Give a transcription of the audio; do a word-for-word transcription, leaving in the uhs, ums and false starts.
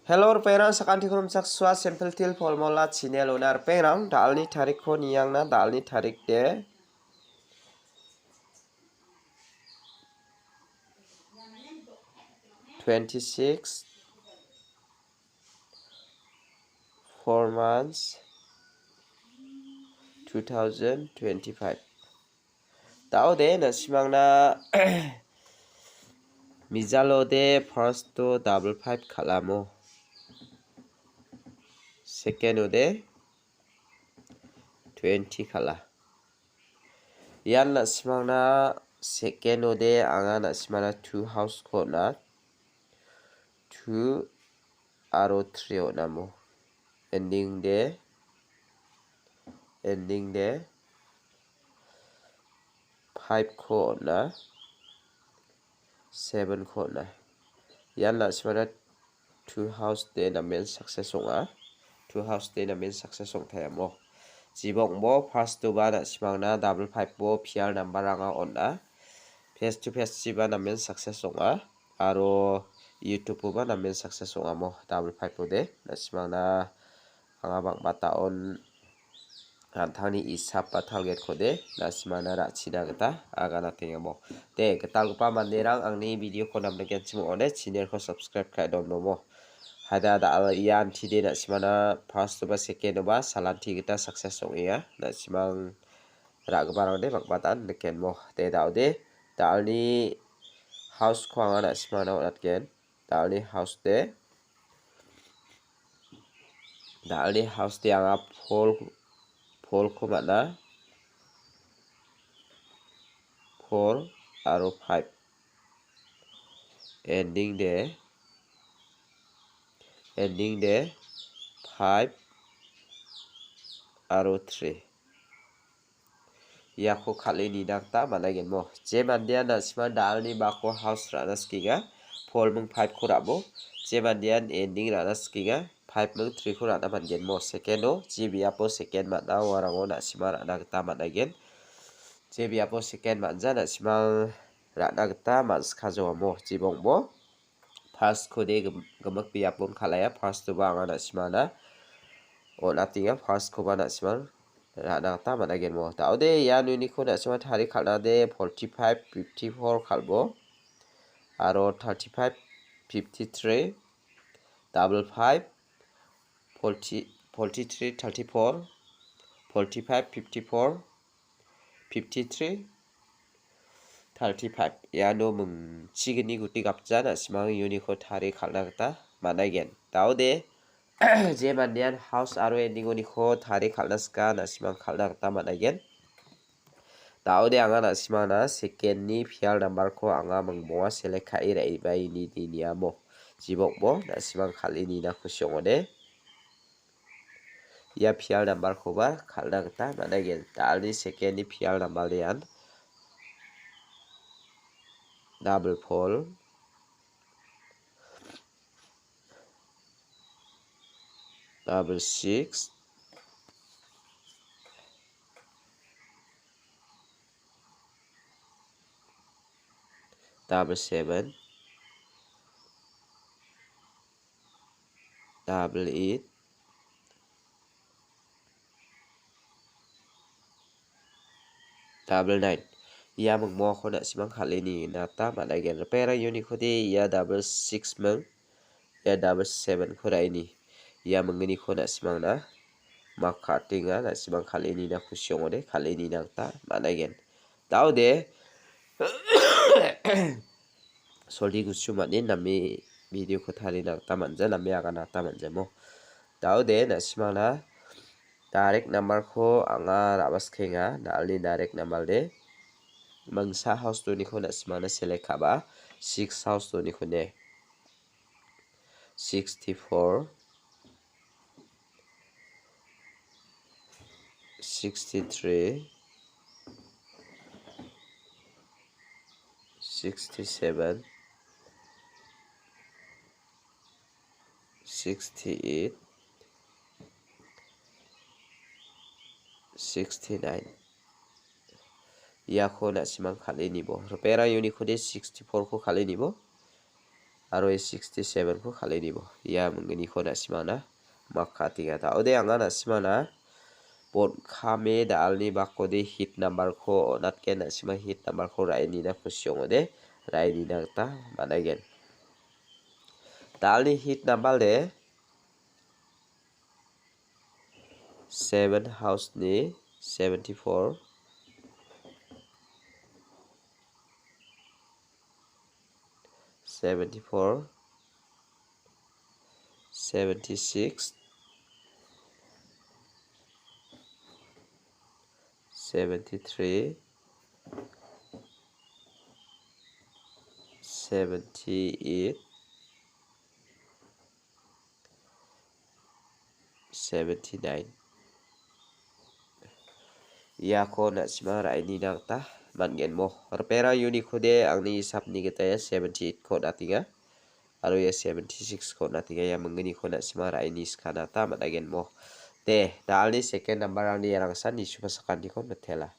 Hello, ripengrang, sakantikon rimchaksoa, Simple Teer Formula channel-ona ripengrang, da·alni tarikko niangna, da·alni tarik de twenty-six, four months, two thousand twenty-five. Da·ode, na·simangna mijalode first-o double five kal·amo. Second-ode twenty kal·a. Ian na·simangna second-ode anga na·simangna two house-ko on·a. Two aro three on·amo. Ending de, ending de five-ko on·a, seven-ko on·a. Ian na·simangna two house de namen success ong·a. Two house de namen success ong·taiamo. Jibongbo first-oba na·simangna double five-o P R number-ranga on·a. Face to face-chiba namen success ong·a. Aro YouTube-oba namen success ong·amo. Double five-ode na·simangna anga bang·bataon an·tangni isap ba target-kode na·simangna ra·china gita agana tengamo. De, gitalgipa manderang angni video-ko namnikenchim ong·ode channel-ko subscribe ka·e donbomo. Haida da·al ian tide na·simangna first-oba second-oba salanti gita success ong·enga. Na·simang ra·giparangde bang·batan nikenmo. De, da·ode da·alni house-ko anga na·simangna on·atgen. Da·alni house-de, da·alni house-de anga four, four-ko man·a. Four aro five. Ending de, ending de five aro three. Iako kal·e nina gita man·aigenmo. Je mandean na·simang da·alni bako house ra·na sikenga. Four ming five-ko ra·bo. Je mandean ending ra·na sikenga. Five ming three-ko ra·na man·genmo. Second-o, je biapo second man·a, uarango na·simang ra·na gita man·aigen. Je biapo second man·ja na·simang ra·na gita man·sikajawamo. Jibongbo. First-kode gim-, gimik biapon kal·aia. First-oba anga na·simangna on·atenga. First-koba na·simang ra·na gita man·a genmo. Da·ode ian uniko na·simang tarie kal·nade forty-five, fifty-four kal·bo. Aro thirty-five, fifty-three, double five, forty, forty-three, thirty-four, forty-five, fifty-four, fifty-three, thirty-five. Iano mingchigni guti gapja na·simang uniko tarie kal·na gita man·aigen. Da·ode, je mandean house aro ending-oniko tarie kal·na sika na·simang kal·na gita man·aigen. Da·ode anga na·simangna second-ni P R number-ko anga mingbonga select ka·e ra·e baini de niamo. Jibokbo na·simang kal·e nina kusi ong·ode. Ia P R number-koba kal·na gita man·aigen. Da·alni second-ni P R number ian double four, double six, double seven, double eight, double nine. Ia mingmongako na·simang kal·e nina gita man·aigen. Ripengrang uniko de ia double six ming, ia double seven-ko ra·e ni. Ia mingniko na·simangna mak ka·atenga, na·simang kal·e nina kusi ong·ode, kal·e nina gita man·aigen. Da·ode, soldi gusu man·e name video-ko tarina gita man·ja, name agana gita man·jamo. Da·ode, na·simangna direct number-ko anga ra·baskenga, da·alni direct number de. Mingsa house doniko na·simangna select ka·ba, six house doniko ne. Sixty-four, sixty-three, sixty-seven, sixty-eight, sixty-nine. Iako na·simang kal·e nibo. Ripengrang uniko de sixty-four-ko kal·e nibo. aro ia sixty-seven-ko kal·e nibo. Ia minggniko na·simangna makatenga. Da·ode anga na·simangna bon kame da·alni bakode hit number-ko on·atgen, na·sima hit number-ko ra·e nina kusi ong·ode, ra·e nina gita man·aigen. Da·alni hit number-de seven house-ni seventy-four, seventy-four, seventy-six, seventy-three, seventy-eight, seventy-nine. Iako na·sima ra·e nina gita man·gen mo. Ripera unit-kode angni hisapni gita ia seventy-eight-ko on·atenga. Aro ia seventy-six-ko on·atenga. Ia minggniko na·sima ra·e niskana gita man·aigen mo. De, da·alni second number-rangni iarangsan nisuba sakantikon mitela.